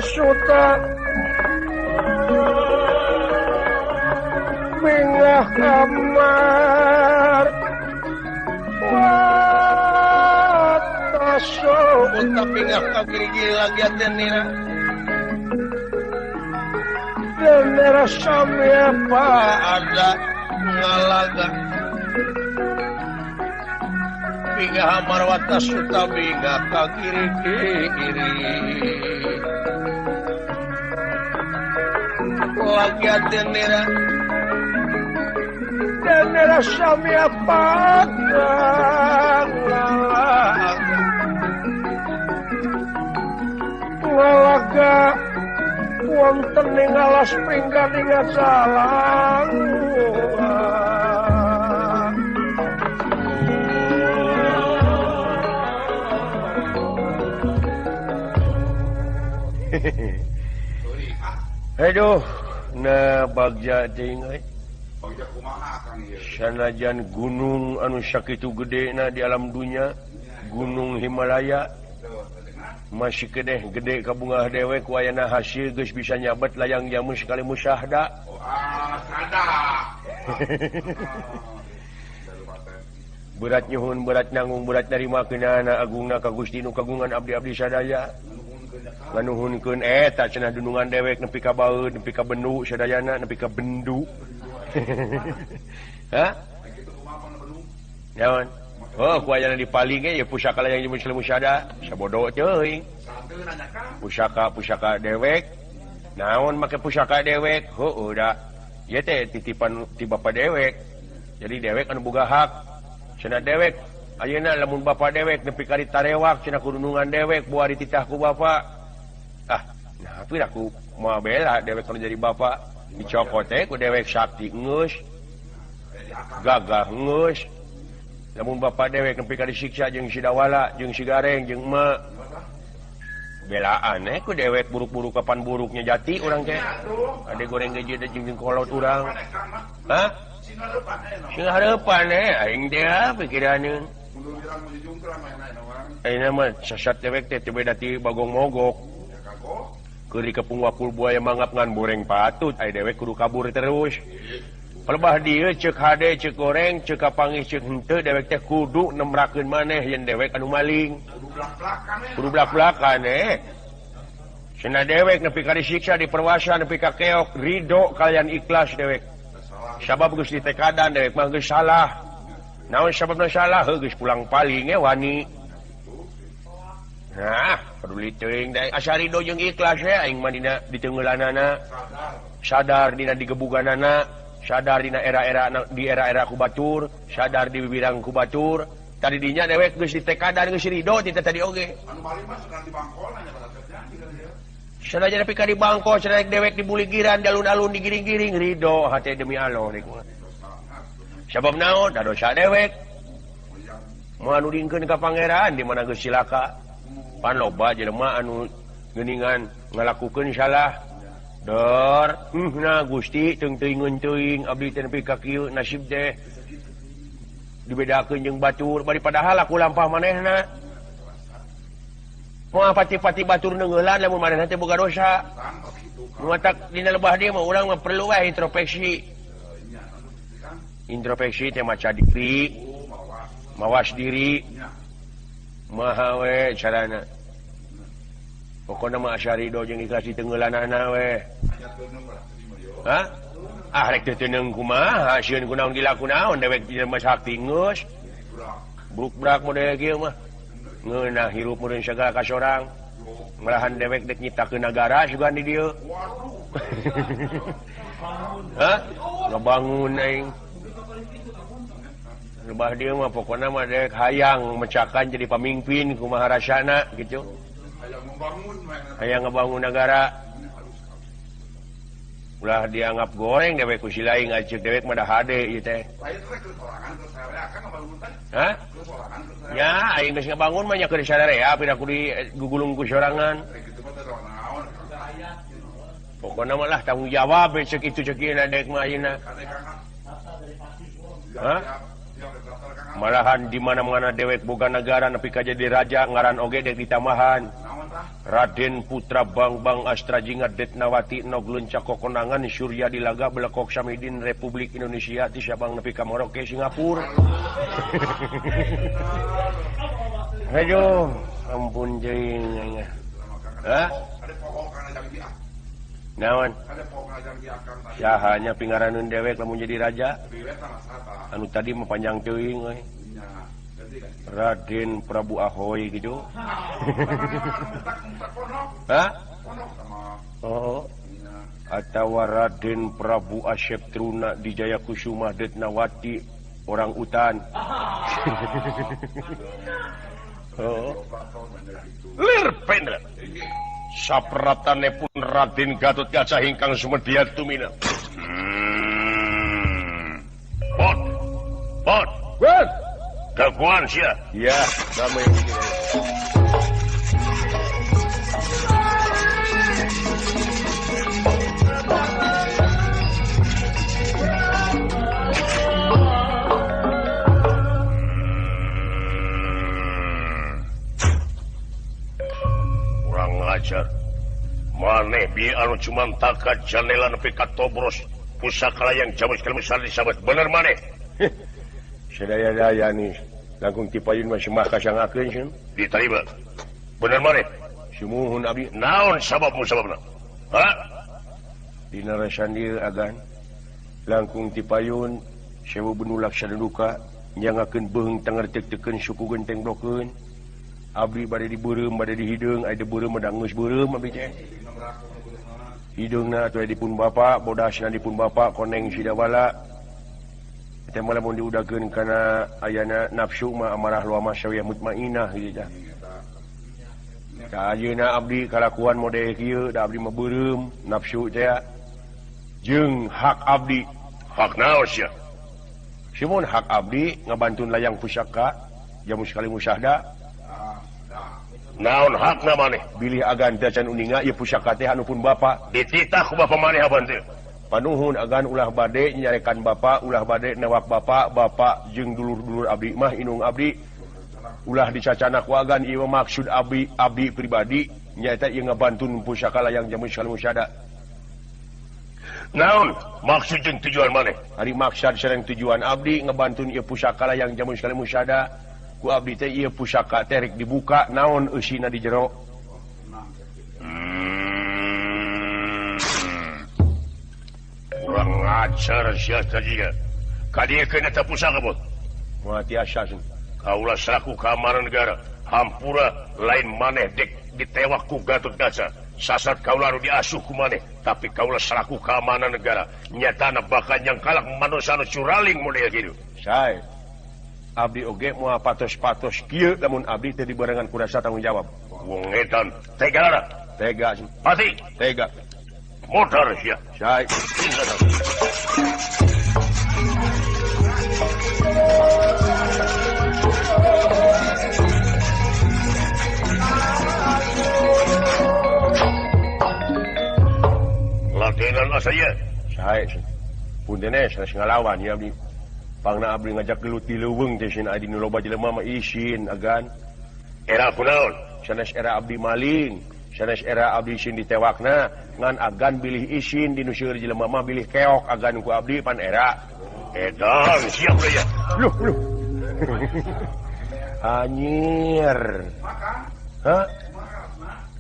Suta bingah kamar Wata bingah ka giri-giri lagi atenira Denera sami apa ada ngalaga bingah amar wata suta bingah ka kiri-kiri lagi atenira Denera sami apa ngalaga wonten ing alas pringganing salang. Aduh, nah bagja teuing euy. Bagja kumaha Kang ieu? Sanajan gunung anu sakitu gedena di alam dunya, Gunung Himalaya masih kedeh gede kabungah dewek ku ayana hasil geus bisa nyabet layang jamu sekali musyahda. Oh, ah, sada. Berat nyuhun, berat nanggung, berat narima keunana agungna ka Gusti nu kagungan abdi-abdi sadaya. Nganuhunkeun eta cenah dunungan dewek nepi ka baeud, nepi ka bendu sadayana, nepi ka bendu. Hah? Naon? Oh, ku ayana dipaling ge ya pusaka layang jamu sekali musyahda. Sabodo teuing. Pusaka-pusaka dewek. Naon make pusaka dewek? Heueuh da. Ieu teh titipan ti bapa dewek. Jadi dewek anu boga hak. Cenah dewek ayeuna lamun bapa dewek nepi ka ditarewak cenah kudunungan dewek buah dititah ku bapa. Ah, nah pira ku moal bela dewek anu jadi bapa. Dicokot teh ku dewek sakti geus. Gagah geus. Lamun bapa dewek nepi ka disiksa jeung si Dawala, jeung si Gareng, jeung emak. Belaan ku dewek buruk-buruk kapan buruknya jati urang teh. Ade goreng geje jeung kolot urang. Hah? Sing hareupan aing teh pikiraneun. Ayeuna mah sasat dewek teh teu beda ti bagong mogok. Keur dikepung wakul buaya mangap ngan goreng patut aya dewek kudu kabur terus. Palebah dieu ceuk hade ceuk goreng ceuk kapangih ceuk henteu dewek teh kudu nemrakeun maneh yen dewek anu maling. Kudu blak-blakan Cenah dewek nepi ka disiksa diperwasa nepi ka keok ridho kalian ikhlas dewek. Sabab geus ditekadan dewek mah geus salah. Naon sababna salah? Heuh geus pulang paling wani. Nah, peduli teuing da asa ridho jeung ikhlas we aing mah dina diteungeulanana. Sadar dina digebuganana, sadar dina era-era di era-era ku batur, sadar di bibirang ku batur. Tadi dinya dewek geus ditekadan geus ridho ti tadi oge. Anu maling mah sedang di bangkol nya Sanajan nepi ka di bangko, sanajan dewek dibuligiran, alun-alun digiring-giring, ridho hate demi Allah rek mah. Sabab naon? Da dosa dewek. Moal nudingkeun ka pangeran di mana geus cilaka. Pan loba jelema anu geuningan ngalakukeun salah. Dor, nah Gusti teung teuingeun teuing abdi teh nepi ka kieu nasib teh. Dibedakeun jeung batur, bari padahal aku lampah manehna. Moal pati-pati batur neungeulan lamun manehna teh boga dosa. Matak dina lebah dieu mah urang mah perlu wae introspeksi. Introspeksi teh maca diri, mawas diri. Maha we carana. Pokona mah asa ridho jeung ikhlas diteungeulanana we. Hah? Ah rek teu teuneung kumaha, sieun kunaon dilaku naon dewek jelema sakti geus. Bruk-brak model kieu mah. Ngeunah hirup meureun sagala ka sorang. Malahan dewek dek nyiptakeun nagara sugan di dieu. Hah? Ngabangun aing. Lebah dieu mah pokona mah dewek hayang mecakan jadi pamimpin kumaha rasana gitu. Hayang ngabangun nagara. Ulah dianggap goreng dewek ku si lain aceuk dewek mah da hade ieu teh. Hah? Ya, aing geus ngabangun mah nya keur sararea pira ku digugulung ku sorangan. Pokona mah lah tanggung jawab ceuk itu ceuk ieu dewek mah ayeuna. Hah? Malahan di mana-mana dewek boga negara nepi ka jadi raja ngaran oge dek ditambahan. Raden Putra Bangbang Astrajinga Detnawati Nog Lencak Kokonangan Surya Dilaga Belekok Samidin Republik Indonesia ti Sabang nepi ka Merauke Singapura. Aduh, ampun jeung. Hah? Naon? Sahanya pingaraneun dewek lamun jadi raja. Anu tadi mah panjang teuing euy. Raden Prabu Ahoy gitu. Hah? Oh. Atawa Raden Prabu Asep Truna Dijaya Kusuma Detnawati orang utan. Oh. Lir pendra. Sapratane pun Raden Gatot Kaca ingkang sumedya tumina. Pot. Pot. Pot. Gangguan sia. Iya, sama yang begini. Kurang ajar. Maneh bi anu cuman takat janela nepi ka tobros pusaka layang jamus kalmusar disabet bener maneh. Sadaya-daya nih langkung tipayun mah semah kasangakeun cenah. Diterima. Bener maneh. Sumuhun abdi. Naon sababmu sababna? Ha? Dina rasan dieu agan langkung tipayun sewu benulak saduduka nyangakeun beheung tangertek-tekeun suku genteng blokeun. Abdi bade dibeureum bade dihideung aya beureum mah geus beureum abdi teh. Hideungna atuh dipun bapak, bodasna dipun bapak koneng sidawala. Teh malah mun diudakeun kana ayana nafsu mah amarah luamah sawiyah mutmainah kitu tah. Tah ayeuna abdi kalakuan mode kieu da abdi mah beureum nafsu teh jeung hak abdi. Hak naon sia? Simun hak abdi ngabantun layang pusaka jamu sekali musahda. Naon hakna maneh? Bilih agan teh can uninga ieu pusaka teh anu pun bapa. Dititah ku bapa maneh aban teh. Panuhun agan ulah bade nyarekan bapa, ulah bade newak bapa, bapa jeung dulur-dulur abdi mah inung abdi. Ulah dicacana ku agan ieu maksud abdi, abdi pribadi nyaeta ieu ngabantun pusaka layang jamu sekali musada. Naon maksud jeung tujuan maneh? Ari maksud sareng tujuan abdi ngabantun ieu pusaka layang jamu sekali musada. Ku abdi teh ieu pusaka teh rek dibuka naon eusina di jero. Kurang ajar sia tadi ya. Kadiekeun eta pusaka bot. Moal tiasa cenah. Kaula selaku keamanan negara, hampura lain maneh dek ditewak ku Gatot Kaca. Sasat kaula anu diasuh ku maneh, tapi kaula selaku keamanan negara nyatana bakal nyangkalak manusia anu curaling model kitu. Sae. Abdi oge moal patos-patos kieu lamun abdi teh dibarengan ku rasa tanggung jawab. Wong edan tega lara. Tega cenah. Pati tega. Motor sia. Sae. Ladenan asa ieu. Sae. Punten sanes ngalawan ya abdi. Pangna abdi ngajak gelut di leuweung teh cenah adi nu loba jelema mah isin agan. Era kunaon? Sanes era abdi maling. Sanes era abdi isin ditewakna ngan agan bilih isin di nu seueur jelema mah bilih keok agan ku abdi pan era. Edan siap ya. Luh luh. Anjir. Hah?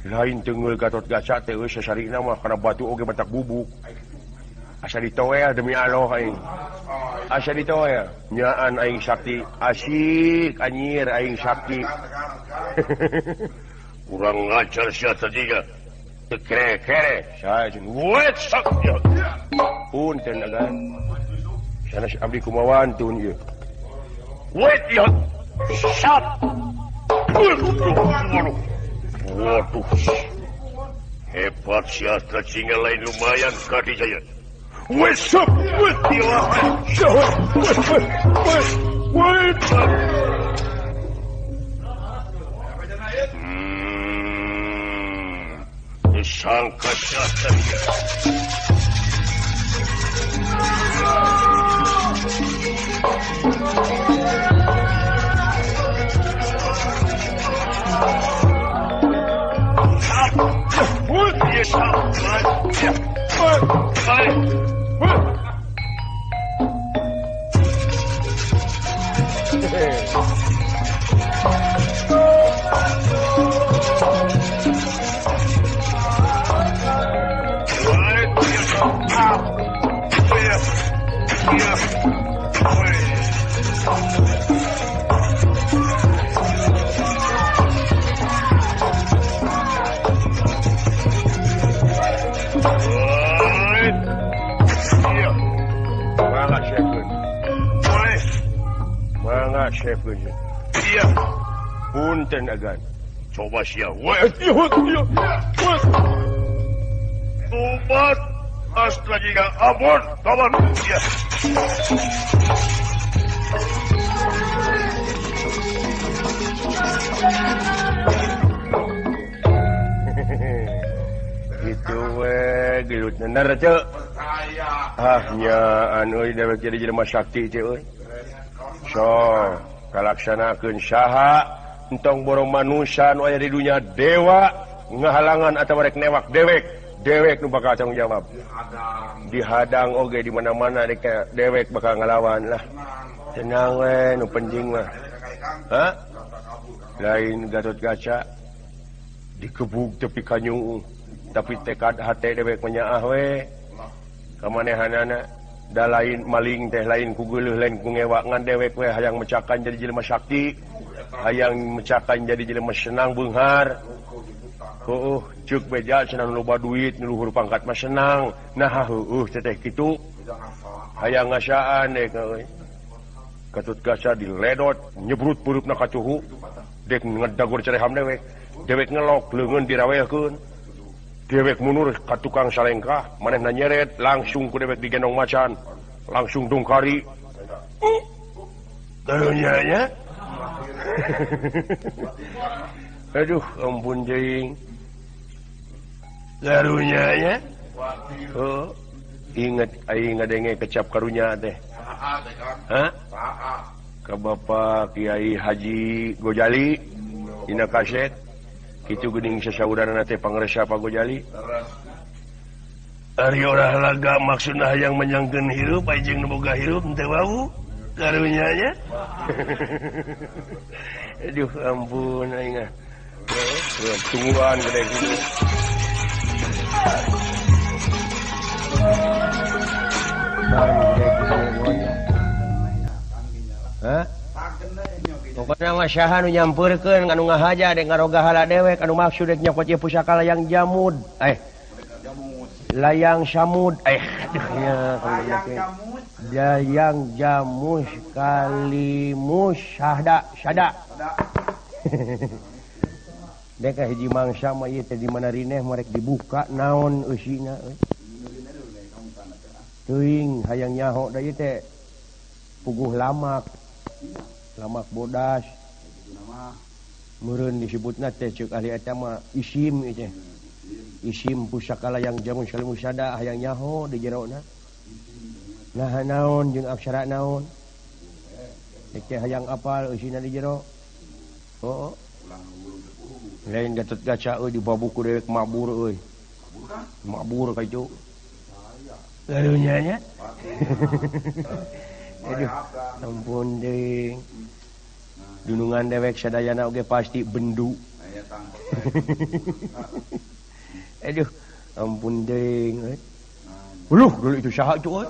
Lain tengeul Gatot Kaca teh euy sasarina mah kana batu oge matak bubuk. Asa ditoel demi Allah aing. Asa ditoel. Nyaan aing sakti. Asik anjir aing sakti. Kurang ngajar sia tadi ga. Teu kere-kere. Sae jeung wet sakti. Punten agan. Sanes abdi kumawantun ieu. Wet ieu. Sat. Waduh. Hebat sia tadi lain lumayan kadi jaya. What's up with you? Wait up. Disangka siapa? Punten agan. Coba sia. Tobat astra jika abon kawan sia. Gitu we gelut bener ceu. Ah nya anu euy dewek jadi jelema sakti ceu euy. So, kalaksanakeun saha entong borong manusia nu aya di dunia dewa ngahalangan atau rek newak dewek dewek nu bakal tanggung jawab dihadang oge di mana-mana dek dewek bakal ngalawan lah tenang we nu penting mah ha lain Gatot Kaca dikebug tepi ka nyuung tapi tekad hate dewek menyaah we kamanehanana da lain maling teh lain ku geuleuh lain ku ngewa ngan dewek we hayang mecakan jadi jelema sakti hayang mecakan jadi jelema senang beunghar heueuh ceuk beja cenah loba duit nu luhur pangkat mah senang nah heueuh teteh kitu hayang ngasaan dek euy Gatot Kaca diledot nyebrut peureupna ka cuhu dek ngedagor cereham dewek dewek ngelok leungeun dirawekeun dewek mundur ka tukang salengkah manehna nyeret langsung ku dewek digendong macan langsung dungkari karunya nya. Aduh ampun jing karunya nya. Oh, ingat aing ngadenge kecap karunya teh. Hah? Ka Bapak Kiai Haji Gojali dina kaset kitu geuning sasauranna teh pangresa Pak Gojali. Ari olahraga maksudna hayang menyangkeun hirup jeung nu boga hirup teu wau karunya nya. Aduh ampun aing ah. Tungguan gede kitu. Hah? Pokokna mah saha nu nyampeurkeun anu ngahaja dek ngaroga hala dewek anu maksud dek nyokot ieu pusaka layang jamud. Layang samud. Aduh nya layang jamus kalimus syahda syada. Dek hiji mangsa mah ieu teh di mana rineh marek dibuka naon eusina euy. Teuing hayang nyaho da ieu teh puguh lamak. Lamak bodas. Meureun disebutna teh ceuk ahli eta mah isim ieu teh. Isim pusaka layang jamus kalimus syada hayang nyaho di jerona. Nah naon jeung aksara naon. Dek teh hayang apal eusina di jero. Oh. Lain Gatot Kaca euy dibabuku dewek mabur euy. Mabur ka itu. Karunya nya. Aduh, ampun deing. Dunungan dewek sadayana oge pasti bendu. Aduh, ampun deing. Uluh, dulu itu saha itu euy.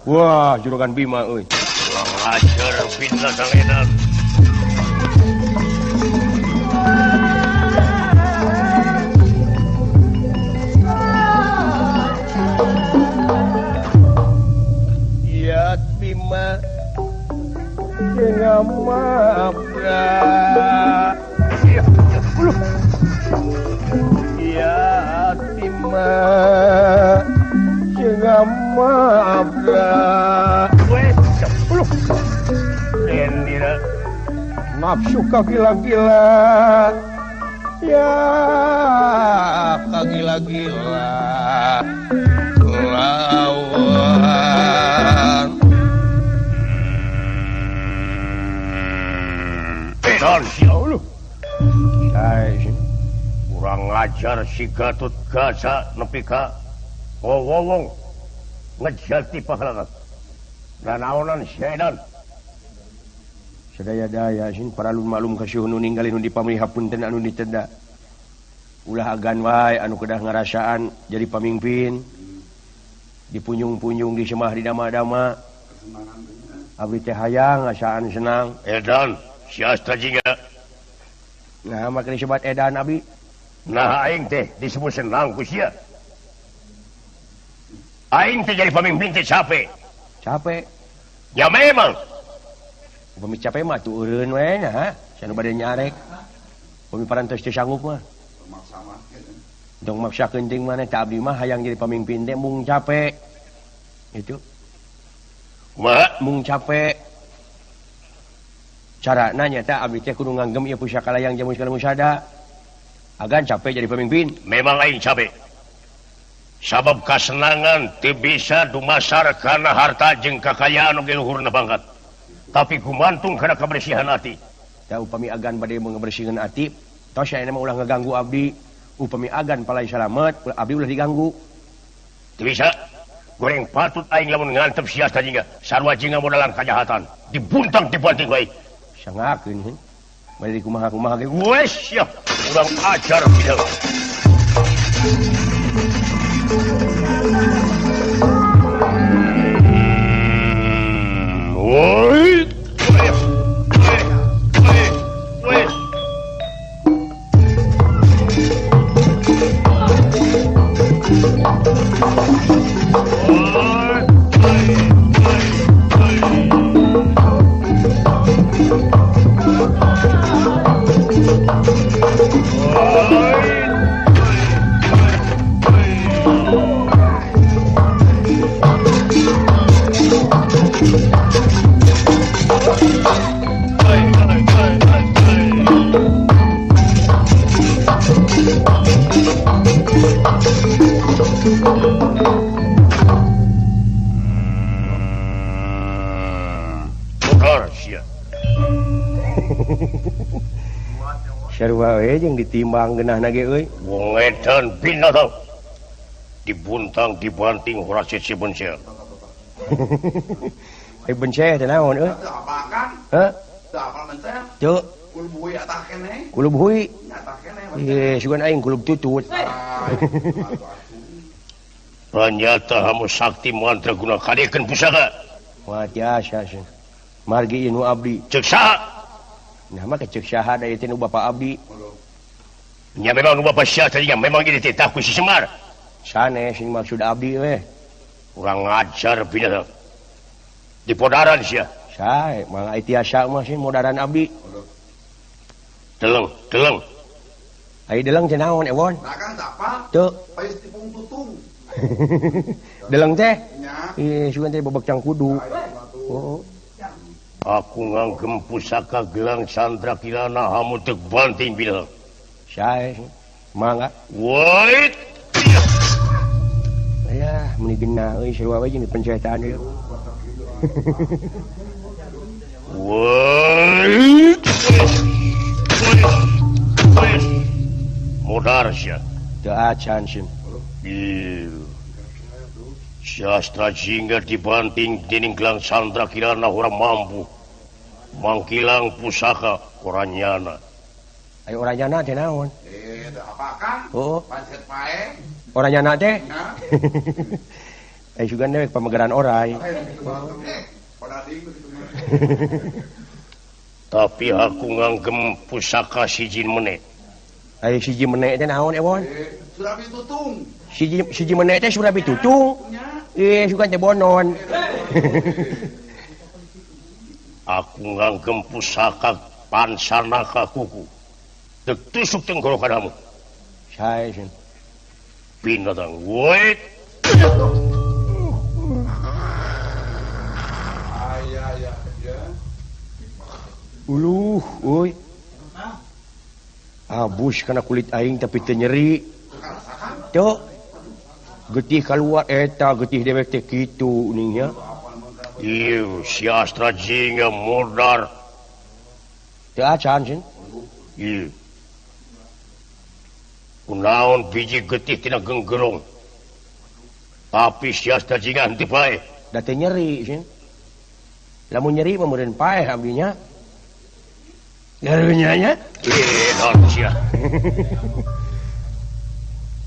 Wah, juragan Bima euy. Hajar fitnah sang edan. Bima ya Bima nafsu kagila-gila ya kagila-gila lawan Kurang ajar si Gatot Kaca nepi ka wowong ngejati pahlawan. Nanaonan sedan. Sadaya-daya sin paralun malum kasuhun nu ninggalin nu dipamrih hapunten anu diteda. Ulah agan wae anu kedah ngarasaan jadi pamimpin. Dipunjung-punjung di semah di dama-dama. Abdi teh hayang ngasaan senang. Edan si Astra Jingga. Nah maka disebut edan abdi. Nah aing teh disebut senang ku sia. Aing teh jadi pemimpin teh capek. Capek. Ya memang. Upami capek mah tuh eureun we nya, sia nu bade nyarek. Upami parantos teu sanggup mah. Dong maksakeun ting maneh teh abdi mah hayang jadi pamimpin teh mung capek. Itu. Kumaha mung capek. Carana nya teh abdi teh kudu nganggem ieu pusaka layang jamu segala musada. Agan capek jadi pemimpin. Memang aing capek. Sabab kasenangan teu bisa dumasar kana harta jeung kakayaan oge luhurna pangkat. Tapi gumantung kana kebersihan hati. Da upami agan bade ngebersihan hati, tos ayeuna mah ulah ngaganggu abdi. Upami agan palai salamet, abdi ulah diganggu. Teu bisa. Goreng patut aing lamun ngantep sia jingga. Sarua jingga modalan kajahatan. Dibuntang dibanting wae. Sangakeun heuh. Bade kumaha-kumaha ge wes ya. Urang ajar bidang. Woi. Woi. Sarua we jeung ditimbang geunahna ge euy. Wong edan binatang. Dibuntang dibanting horasit si bencel. Ai bencel teh naon euy? Teu apal Heuh? Teu apal bencel? Teu. Kulub hui atah keneh. Kulub hui? Atah keneh. Ye, sugan aing kulub tutut. Ternyata hamu sakti mantra guna kadekeun pusaka. Wah tiasa sih. Margi ieu nu abdi. Ceuk saha? Nah mah cek saha da ieu teh nu bapa abdi. Nya memang nu bapa sia teh memang ieu teh tah ku si Semar. Sanes sing maksud abdi we. Urang ngajar binatang. Di podaran sia. Sae mangga tiasa mah sih modaran abdi. Deleng, deleng. Ai deleng teh naon ewon? Nah kan teu apal. Teu. Pais tipung tutung. Deleng teh? Ih, sugan teh bebek cang kudu. Oh. Aku nganggem pusaka gelang Sandra Kirana hamu teu banting bilang. Sae mangga. Wait. Aya, meuni genah euy sarua we jeung dipencetan ieu. Wait. Modar sia. Teu acan sieun. Sastra Jingga dibanting dening gelang Sandra Kirana ora mampu mangkilang pusaka oranyana. Ayo oranyana teh naon? Teu apa Kang? Oh. Pancet pae. Oranyana teh? Eh sugan dewek pamegaran orai. Tapi aku nganggem pusaka siji meneh. Ayo siji meneh teh naon ewon? Surabi tutung. Siji meneh teh surabi tutung. Sugan teh bonon. Aku nganggem pusaka pansanaka kuku. Dek tusuk tenggorokan kamu. Sae sih. Binatang wait. Uluh, euy. Abus kana kulit aing tapi teu nyeri. Teu. Getih kaluar eta getih dewek teh kitu ning nya. Ieu si Astra Jingga modar. Teu acan sih. Ieu. Kunaon biji getih tina genggerong. Tapi siasta jingan teu paeh. Da teu nyeri sih. Lamun nyeri mah meureun paeh abdinya. Garunya nya? Edan sia.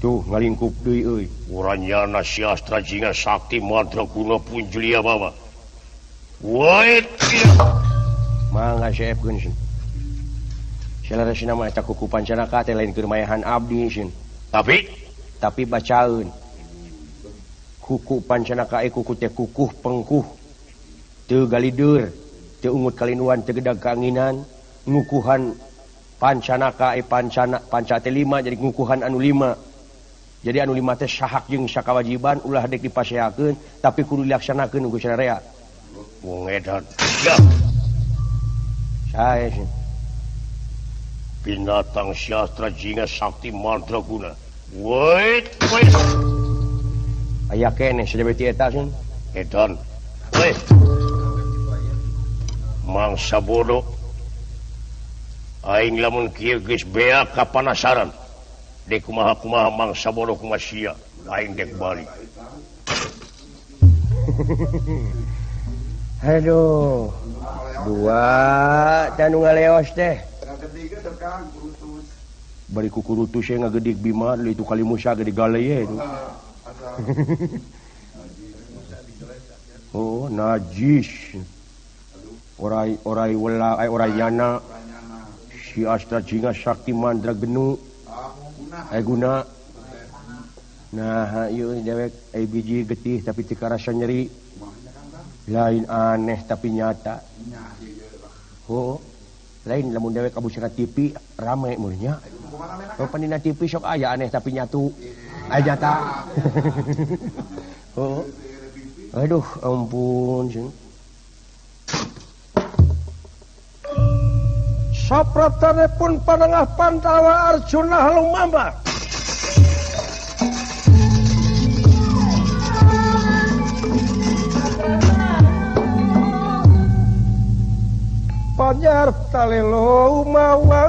Tuh ngalingkup deui euy. Uranyana siastra jinga sakti mandraguna punjulia bawa. Wait. Mangga seepkeun sih. Saleresna mah eta kuku pancanaka teh lain keur mayahan abdi sih. Tapi bacaeun. Kuku pancanaka kuku teh kukuh pengkuh. Teu galidur, teu ungut kalinuan, teu gedag kaanginan, ngukuhan pancanaka pancana panca teh 5 jadi ngukuhan anu 5. Jadi anu 5 teh sahak jeung sakawajiban ulah dek dipaseakeun tapi kudu dilaksanakeun ku sararea. Wong edan. Ya. Sae sih. Binatang siastra jinga sakti mandraguna. Wait, wait. Aya keneh sajabeti eta sih. Edan. Wait. Mangsa bodoh. Aing lamun kieu geus beak kapanasaran. Dek kumaha-kumaha mangsa bodoh kumaha sia, aing dek balik. Aduh. Dua tanu ngaleos teh. Bari kukurutus ye ngagedik Bima itu kali Musa gede gale ye itu. Oh, najis. Orai orai wela ai orai yana. Si Astra Jinga Sakti Mandra Genu. Ai guna. Nah, ieu dewek ai biji getih tapi teu karasa nyeri. Lain aneh tapi nyata. Oh, lain lamun dewek abusna TV rame mun nya. Oh, panina TV sok aya aneh tapi nyatu. Aya nyata. Oh. Aduh, ampun sing. Sapratanipun panengah Pandawa Arjuna lumambah. Panyar talelo mawa.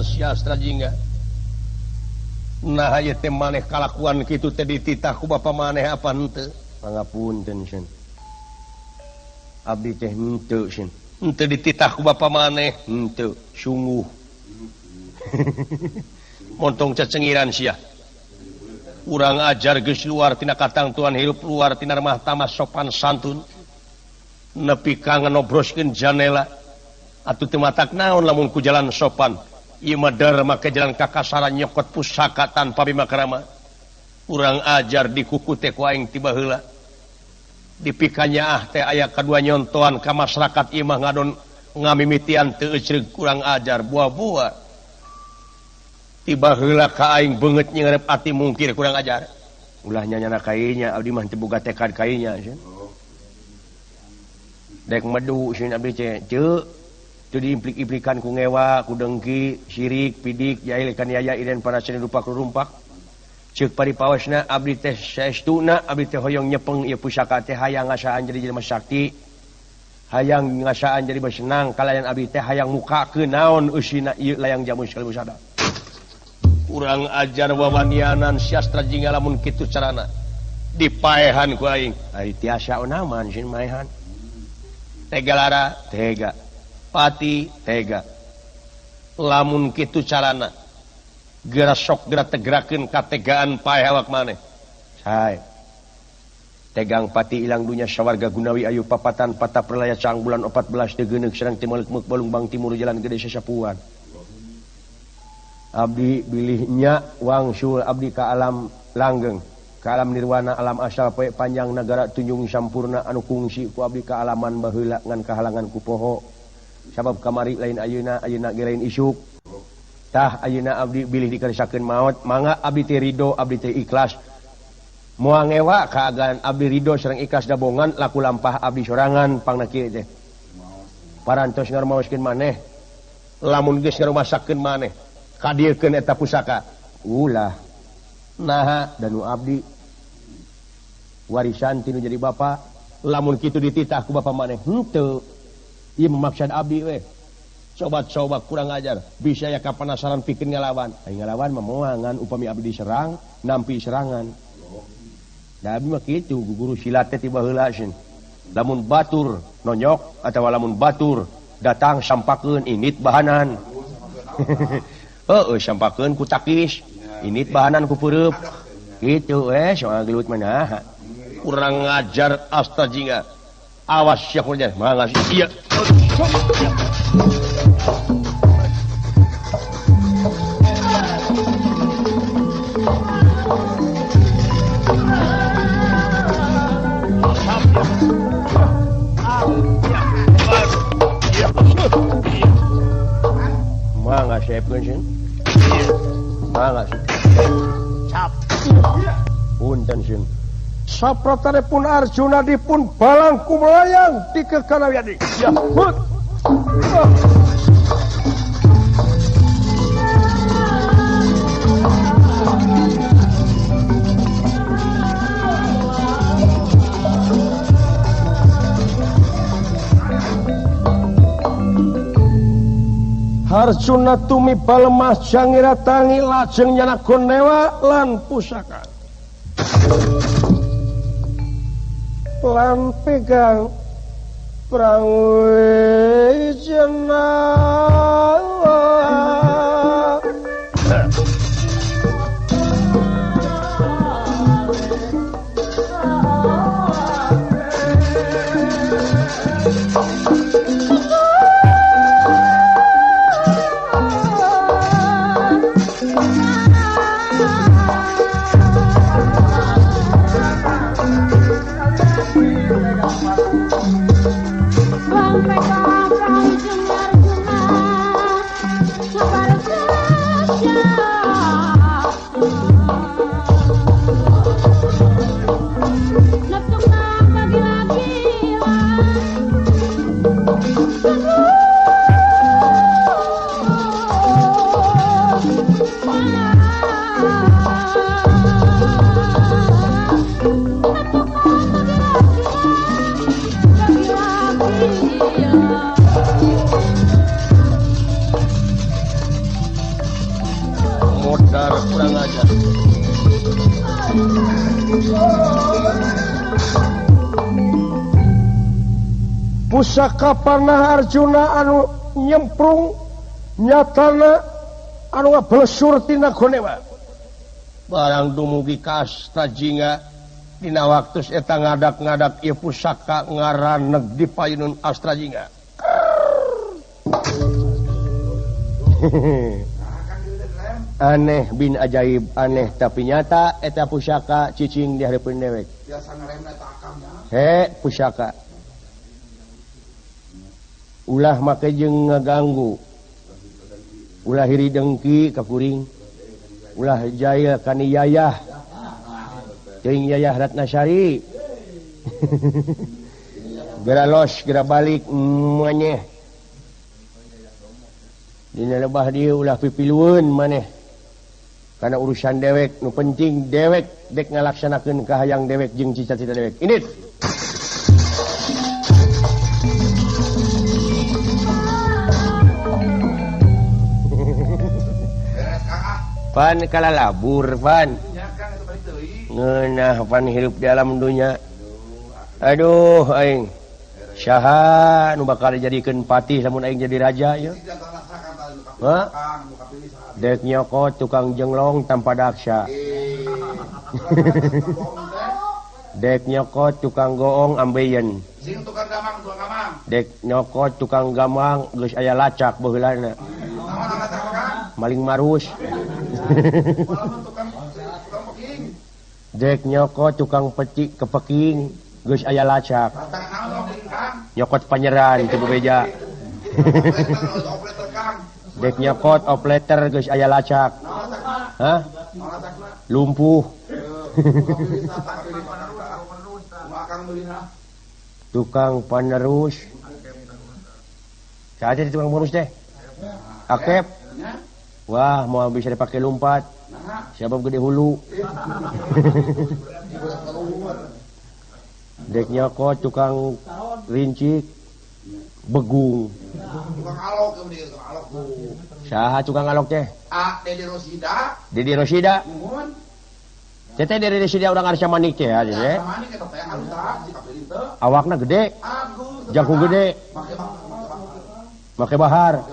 Siastra jingga. Nah ieu teh maneh kalakuan kitu teh dititah ku bapa maneh apa henteu? Pangapunten sieun. Abdi teh henteu sieun. Henteu dititah ku bapa maneh, henteu, sungguh. Montong cecengiran sia. Urang ajar geus luar tina katangtuan hirup luar tina remah tamah sopan santun. Nepi ka ngenobroskeun janela. Atuh teu matak naon lamun ku jalan sopan. Ieu mah make jalan kakasaran nyokot pusaka tanpa bima krama. Urang ajar di kuku teh ku aing tiba heula. Dipikanya ah teh aya kadua nyontoan ka masyarakat ieu mah ngadon ngamimitian teu ecreug kurang ajar buah-buah. Tiba heula ka aing beungeut nyeureup ati mungkir kurang ajar. Ulah nyanyana kainya abdi mah teu boga tekad kainya sieun. Dek medu sieun abdi teh ceu. Itu diimplik-implikan ku ngewa, ku dengki, sirik, pidik, jahil, kaniaya, iren, para seni rupa kurumpak. Ceuk paripawasna abdi teh saestuna abdi teh hoyong nyepeng ieu pusaka teh hayang ngasaan jadi jelema sakti. Hayang ngasaan jadi bersenang kalayan abdi teh hayang mukakeun naon eusina ieu layang jamus kalibusada. Urang ajar wawanianan siastra jingga lamun kitu carana. Dipaehan ku aing. Ari tiasa onaman sieun maehan. Tegalara, tega. Pati tega. Lamun kitu carana geura sok geura tegerakeun kategaan paeh awak maneh. Sae. Tegang pati ilang dunya sawarga gunawi ayu papatan patah perlaya cang bulan 14 teu geuneuk sareng teu maleuk Balungbang Timur jalan gede sasapuan. Abdi bilihnya wangsul abdi ka alam langgeng ka alam nirwana alam asal poe panjang nagara tunjung sampurna anu kungsi ku abdi ka alaman baheula ngan kahalangan ku poho. Sabab kamari lain ayeuna ayeuna ge lain isuk. Tah ayeuna abdi bilih dikersakeun maot mangga abdi teh ridho abdi teh ikhlas. Moal ngewa kaagaan abdi ridho sareng ikhlas dabongan laku lampah abdi sorangan pangna kieu teh. Parantos ngarumaoskeun maneh lamun geus ngarumasakeun maneh kadieukeun eta pusaka ulah naha danu abdi warisan tinu jadi bapa lamun kitu dititah ku bapa maneh henteu ieu memaksad abdi we. Coba-coba kurang ajar bisa ya kapanasaran pikeun ngalawan ai ngalawan mah moal ngan upami abdi diserang nampi serangan. Da abdi mah kitu guru silat teh ti baheula sieun lamun batur nonyok atawa lamun batur datang sampakeun init bahanan. Heeh sampakeun ku takis init bahanan ku peureub kitu we soal gelut mah naha kurang ajar asta jingga awas sia kurang ajar mangga sia. Mangga seepkeun sieun. Mangga. Cap. Punten sieun. Sapratanipun Arjuna dipun balang kumelayang di kekanawiadi. Ya, hut. Arjuna tumiba lemah jangira tangi lajeng nyanak gonewa lan pusaka. Lan pegang prang wijena. Pusaka panah Arjuna anu nyemprung nyatana anu ngablesur tina gonewa. Barang dumugi ka Astajingga dina waktu eta ngadak-ngadak ieu pusaka ngaraneg di payunun Astrajingga. Aneh bin ajaib, aneh tapi nyata eta pusaka cicing di hareupeun dewek. Biasa ngaremna eta akamnya. He, pusaka. Ulah make jeung ngaganggu. Ulah hiri dengki ka kuring. Ulah jaya ka niyayah. Teuing Yayah Ratnasari. Geura los, geura balik manyeh. Dina lebah dieu ulah pipilueun maneh. Karena urusan dewek nu penting dewek dek ngalaksanakeun kahayang dewek jeung cita-cita dewek. Ini pan kalalabur pan. Ngeunah pan hirup di alam dunya. Aduh aing. Saha nu bakal dijadikeun patih lamun aing jadi raja ieu? Hah? Dek nyokot tukang jenglong tanpa daksa. Dek nyokot tukang goong ambeien. Sing tukang gamang, tukang gamang. Dek nyokot tukang gamang geus aya lacak baheulana. Maling marus. Dek nyokot tukang pecik kepeking geus aya lacak. Nyokot panyeran teu bebeja. Dek nyokot opleter geus aya lacak. Hah? Lumpuh. Tukang panerus. Saja di tukang panerus teh. Akep. Wah, mau bisa dipakai lompat. Siapa gede hulu. Dek nyokot tukang rincik begung. Tukang alok, tukang alok. Saha tukang alok teh? Ah, Dede Rosida. Dede Rosida. Teteh Dede Rosida urang Arsa Manik teh ya, teh. Awakna gede. Jangkung gede. Make bahar.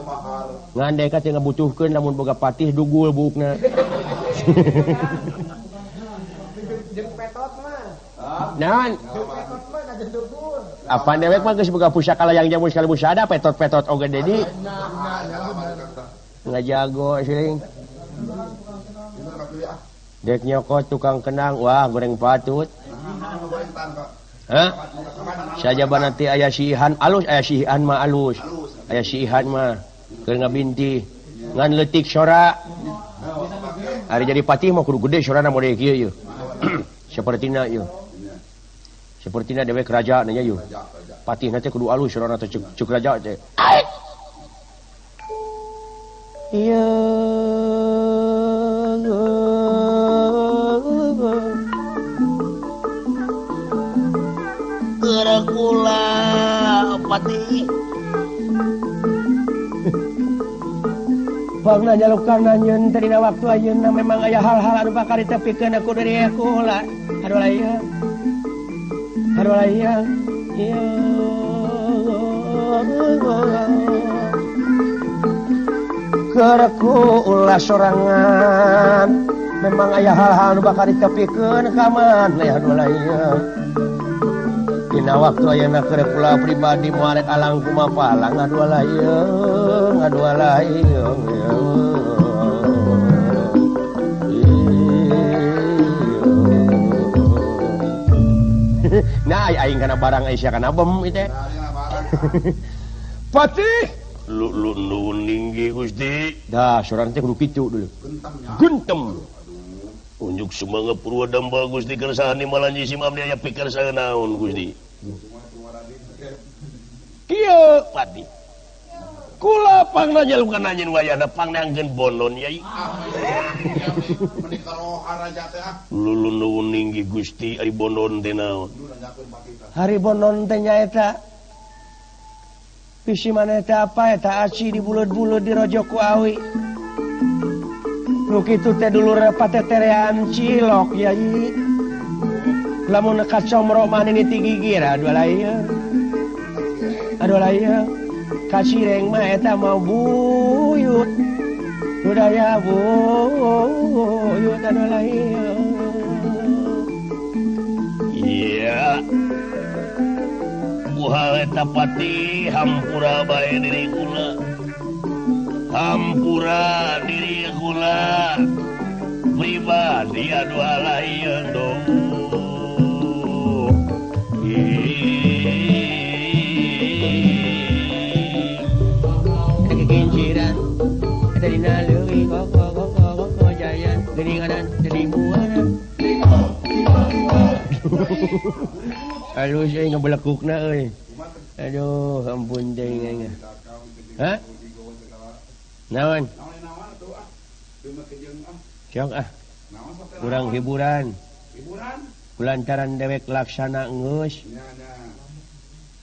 Ngan deka teh ngabutuhkeun lamun boga patih dugul buukna. Jeung petot mah. Naon? Apa dewek mah geus boga pusaka layang jamu sekali busada petot-petot oge Dedi. Ngajago siling. Dek nyokot tukang kenang, wah goreng patut. Hah? Sajaba nanti aya si Ihan alus, aya si Ihan mah alus. Aya si Ihan mah keur ngabinti ngan leutik sora. Ari jadi patih mah kudu gede sorana model kieu ieu. Sapertina ieu. Sapertina dewek raja nya ieu. Patihna teh kudu alus sorana teh cuk raja teh. Ieu kula patih. Pangna nyalukan anjeun teh dina waktu ayeuna memang aya hal-hal anu bakal ditepikeun aku dari kula. Aduh lah ieu. Aduh lah ieu. Ieu. Keur kula sorangan memang aya hal-hal anu bakal ditepikeun ka mana ya aduh lah ieu. Dina waktu ayeuna keur kula pribadi moal rek alang kumapalang aduh lah ieu, aduh lah ieu. Nah aing kana barang Aisyah kana bem ieu teh. Patih lu nuhun ninggi Gusti. Dah sorang teh kudu kitu dulu. Gentem. Unjuk semangat Purwa Damba Gusti kersahani malanji sim abdi aya pikir saya naon Gusti. Kieu Patih. Kula pangna jalukan anjeun wayahna pangnangkeun bonon yai. Lulu nuhun ninggi Gusti ari bonon teh naon? Hari bonon teh nyaeta bisi maneh teh apa eta aci dibuleud-buleud dirojok ku awi. Nu kitu teh dulur pateterean cilok yai. Lamun kacomro mah nini ti gigir aduh lah ieu. Aduh lah ieu. Kacireng mah eta mah buyut. Budaya buyut aduh lah ieu. Iya. Buhal eta patih hampura bae diri kula. Hampura diri kula pribadi aduh lah ieu dong. Kekinciran eta dina leuwih koko koko koko jayan geuninganan jadi buana. Alus euy ngabelekukna euy. Aduh ampun teuing aing. Hah? Naon? Cok ah. Kurang hiburan. Kulantaran dewek laksana geus.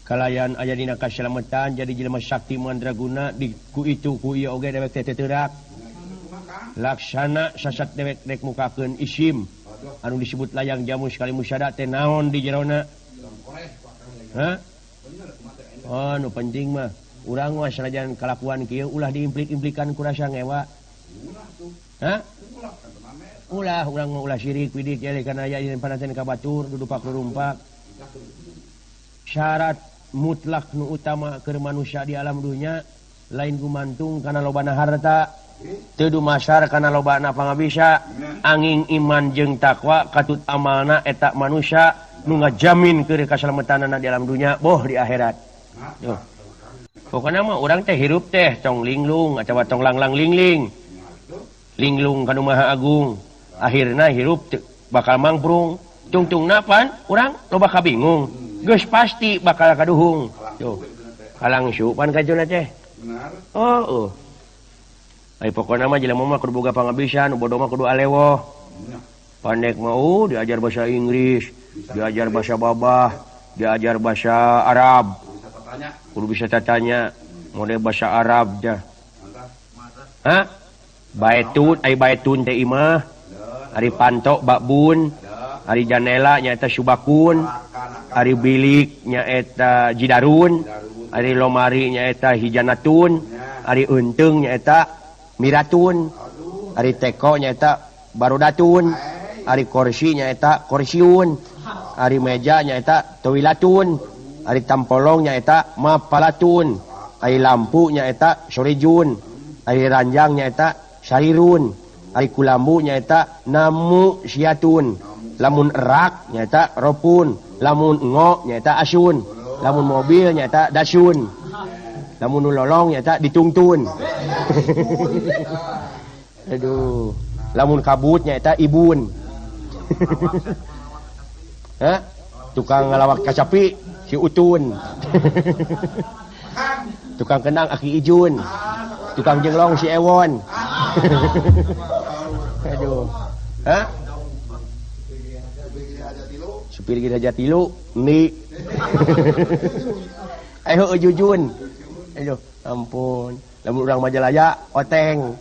Kalayan aya dina kasalametan jadi jelema sakti mandraguna di ku itu ku ieu oge dewek teh teu Laksana sasat dewek rek mukakeun isim anu disebut layang jamu sekali musyada teh naon di jerona. Hah? Oh, nu penting mah urang mah sanajan kalakuan kieu ulah diimplik-implikan ku rasa ngewa. Hah? Ulah urang mah ulah syirik widik eleh kana aya yen panaten ka batur dudupak rurumpak. Syarat mutlak nu utama keur manusia di alam dunya lain gumantung kana lobana harta, teu dumasar kana lobana pangabisa, angin iman jeung takwa katut amalna eta manusia nu ngajamin keur kasalametanana di alam dunya boh di akhirat. Tuh. Pokona mah urang teh hirup teh tong linglung atawa tong langlang lingling. Linglung kanu Maha Agung. Akhirna hirup bakal mangprung. Tungtungna pan urang loba kabingung. Geus pasti bakal kaduhung. Tuh. Kalangsu pan kajuna teh. Oh, oh. Ai pokona mah jelema mah kudu boga pangabisa, nu bodoh mah kudu alewoh. Pandek mau diajar bahasa Inggris, diajar bahasa babah, diajar bahasa Arab. Kudu bisa tatanya, model bahasa Arab dah. Hah? Baetun, ai baetun teh imah. Ari pantok bakbun, ari janela nyaeta subakun, ari bilik nyaeta jidarun, ari lomari nyaeta hijanatun, ari eunteung nyaeta miratun, ari teko nyaeta barodatun, ari korsi nyaeta korsiun, ari meja nyaeta towilatun, ari tampolong nyaeta mapalatun, ari lampu nyaeta sorejun, ari ranjang nyaeta sarirun, ari kulambu nyaeta namu siatun, lamun erak nyaeta ropun, lamun ngo nyaeta asun, lamun mobil nyaeta dasun, lamun nu lolong nyaeta ditungtun. Aduh, lamun kabut nyaeta ibun. Hah? Tukang ngalawak kacapi si Utun. Tukang kendang Aki Ijun. Tukang jenglong si Ewon. Aduh. Hah? Supir gede aja tilu ni. Ayo Jujun. Aduh, ampun. Lamun urang Majalaya oteng.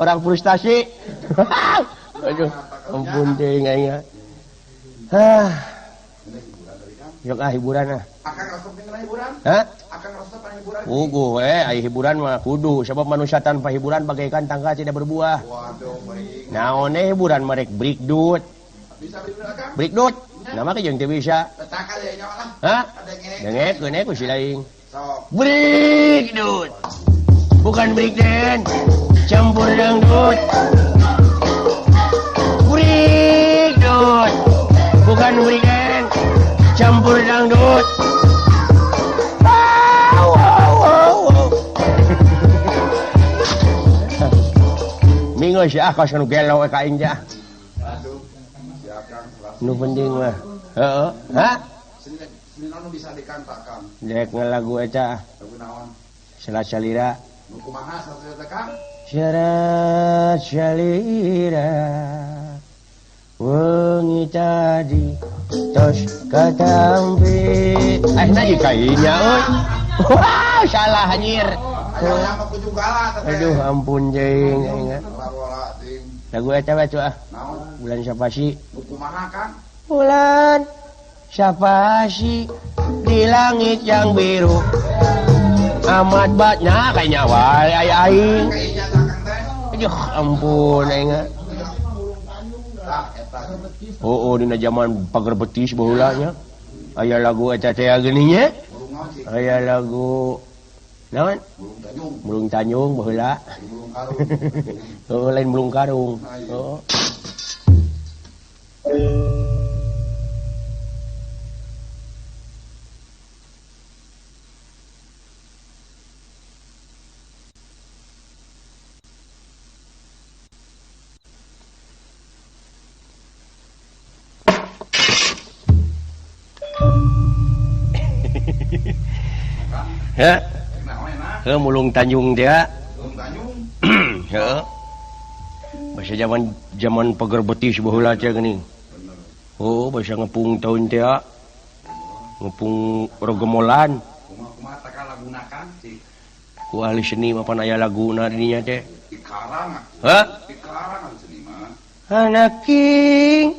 Orang frustasi. Aduh, ampun teuing aing. Hah. Yok ah hiburan ah. Akang resep kana hiburan? Hah? Akang resep kana hiburan? Puguh we, ai hiburan mah kudu sebab manusia tanpa hiburan bagaikan tangga tidak berbuah. Waduh, baik. Naon hiburan merek breakdut. Bisa breakdut Akang? Breakdut. Nama ke jeung teu bisa. Petaka deui nyawa lah. Hah? Dengekeun we ku si laing. Sok. Breakdut. Bukan breakdance, campur dangdut. Breakdut. Bukan breakdance, campur dangdut. Wow, wow, wow, wow. Minggu si ah kos nu gelo ka aing teh. Aduh, si Akang. Nu penting mah. Heeh. Hah? Senin anu bisa dikantak Kang. Dek ngalagu eta. Lagu naon? Selat salira. Nu kumaha salira Kang? Selat salira. Wengi tadi tos katampi. Akhirnya jikainya euy. Wah, salah anjir. Aduh, ampun jeung aing. Lagu eta we ah. Bulan siapa sih? Kumaha Kang? Bulan siapa sih di langit yang biru. Amat batnya kayaknya wae aya aing. Aduh, ampun aing. Oh, oh dina zaman pagar betis baheula nya. Aya lagu eta teh geuning nya. Aya lagu naon? Burung Tanjung baheula. Oh, lain burung karung. Oh. Ya. Heuh mulung Tanjung teh. Mulung Tanjung. Heuh. Basa zaman zaman pagar betis baheula teh geuning. Oh, basa ngepung taun teh. Ngepung rogemolan. Kumaha taka laguna Kang sih. Ku ahli seni mah pan aya laguna di dinya teh. Dikarang. Hah? Dikarang ahli seni mah. Anaking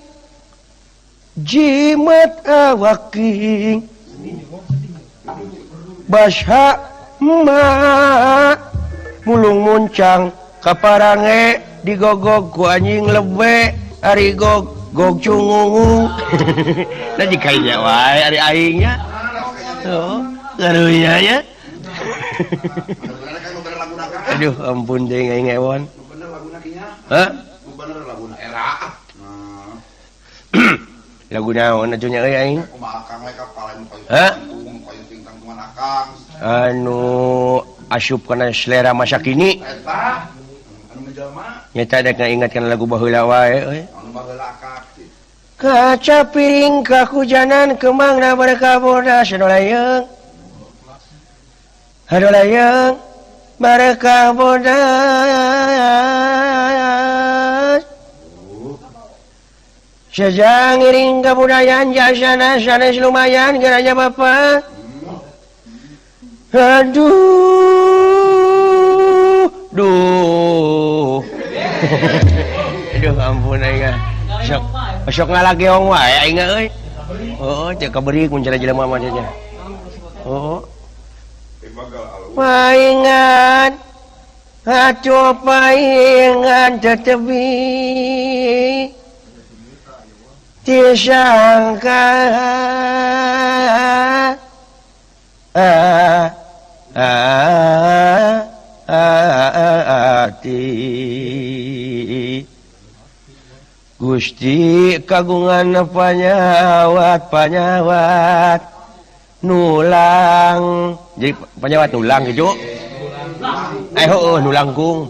jimat awaking basha ma mulung muncang Kaparange digogog ku anjing lebe ari gog gog cungungung. Nah dikainya wae ari aingnya. Oh, karunya nya. Aduh, ampun deui aing ewon. Bener laguna kinya? Hah? Bener laguna era. Lagu naon atuh nya euy aing? Kumaha Kang we kapala nu paling. Hah? Paling tingkang kumaha Kang? Anu asup kana selera masa kini. Eta anu menjelma. Nyata dek ngaingatkeun lagu baheula wae euy. Anu baheula akak. Kaca piring kahujanan kemangna baraka bodas adolayeng. Adolayeng baraka bodas. Sejang iring kebudayaan jasana sanes lumayan geranya bapak. Aduh, duh. Aduh ampun aing. Sok sok ngalageong wae aing euy. Heeh, teu kabeurik mun cara jelema mah nya. Heeh. Paingan atuh paingan tetebi. Tisangka ati Gusti kagungan panyawat panyawat nulang jadi panyawat nulang gitu heueuh nulangkung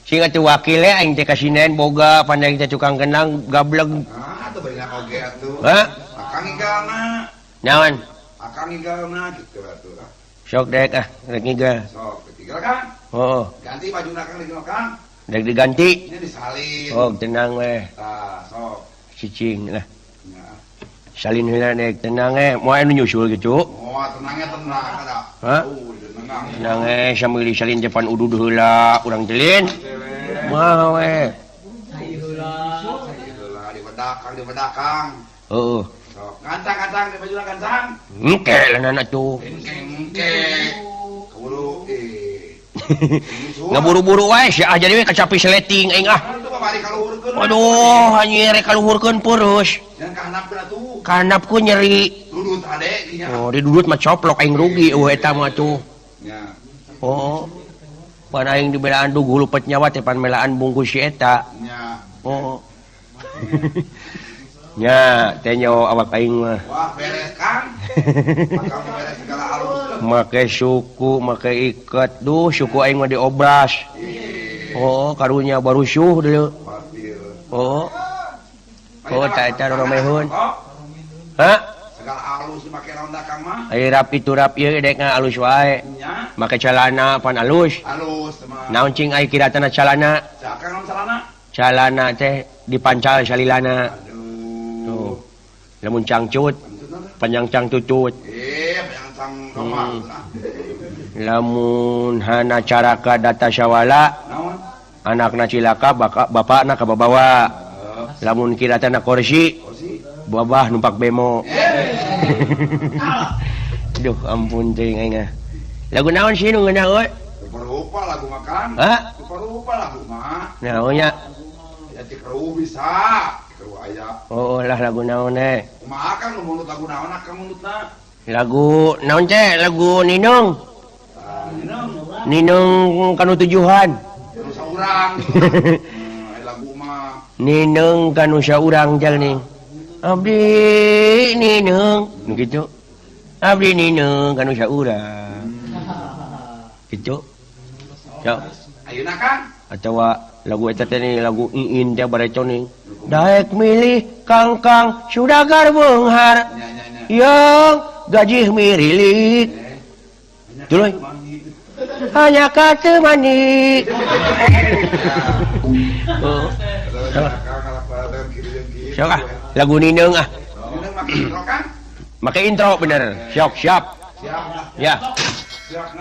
sing atuh wakile aing teh kasinen boga pandai teh tukang kendang gableg ah atuh banyak oge atuh hah akang igalna naon akang igalna kitu atuh lah sok dek ah rek ngigal sok diigal Kang heeh ganti bajuna Kang diigal Kang dek diganti ini disalin oh tenang weh tah sok cicing lah salin heula dek tenang eh moal anu nyusul kitu oh tenangnya tenang ada hah tenang eh sambil disalin depan udud heula urang jelin mah we heula dibedak Kang dibedak Kang heeh sok gancang-gancang di bajuna gancang engke lah atuh engke keburu ngaburu-buru wae sia jadi we kacapi seleting aing ah. Aduh, anjir rek kaluhurkeun purus. Kahanap ku nyeri. Dudut ade nya. Oh, di dudut mah coplok aing rugi eueuh eta mah tuh. Oh. Pan aing dibelaan duh gulupet nyawa teh pan melaan bungkus si eta. Nya. Oh. Nya, teh nyawa awak aing mah. Wah, beres Kang. Akang beres segala alus. Make suku, make iket. Duh, suku aing mah diobras. Oh, karunya barusuh deuleu. Oh. Oh, tak eta romehun. Hah? Segala alus dipake ronda Kang mah. Ai rapi turap ieu dek alus wae. Make calana pan alus. Alus mah. Naon cing ai kiratana calana? Cakang naon calana? Calana teh dipancal salilana. Tuh. Lamun cangcut, panjang cangcucut. Panjang cang romah. Lamun hana caraka data syawala. Naon? Anakna cilaka bapakna kababawa. Lamun kiratana kursi, babah numpak bemo. Duh ampun teuing aing. Lagu naon sih nu ngeunah euy? Rupa-rupa lagu mah Kang. Hah? Rupa-rupa lagu mah. Naon nya? Ya cikeruh bisa. Cikeruh aya. Oh lah lagu naon eh? Kumaha Kang nu munut lagu naon Kang munutna? Lagu naon teh? Lagu Ninung. Ninung. Ninung kanu tujuhan. Nu saurang. Lagu mah. Ninung kanu saurang jalning. Abdi ninung gitu. Abdi ninung kanu saurang. Gitu. Ya. Ayeuna Kang. Atawa lagu eta teh lagu iin teh bareco ning. Daek milih kangkang sudagar beunghar. Yang gajih mirilik. Tuluy. Hanya kata mani. Oh. Sok ah, lagu ninung ah. Make intro bener. Siap, siap. Siap. Ya. Siap.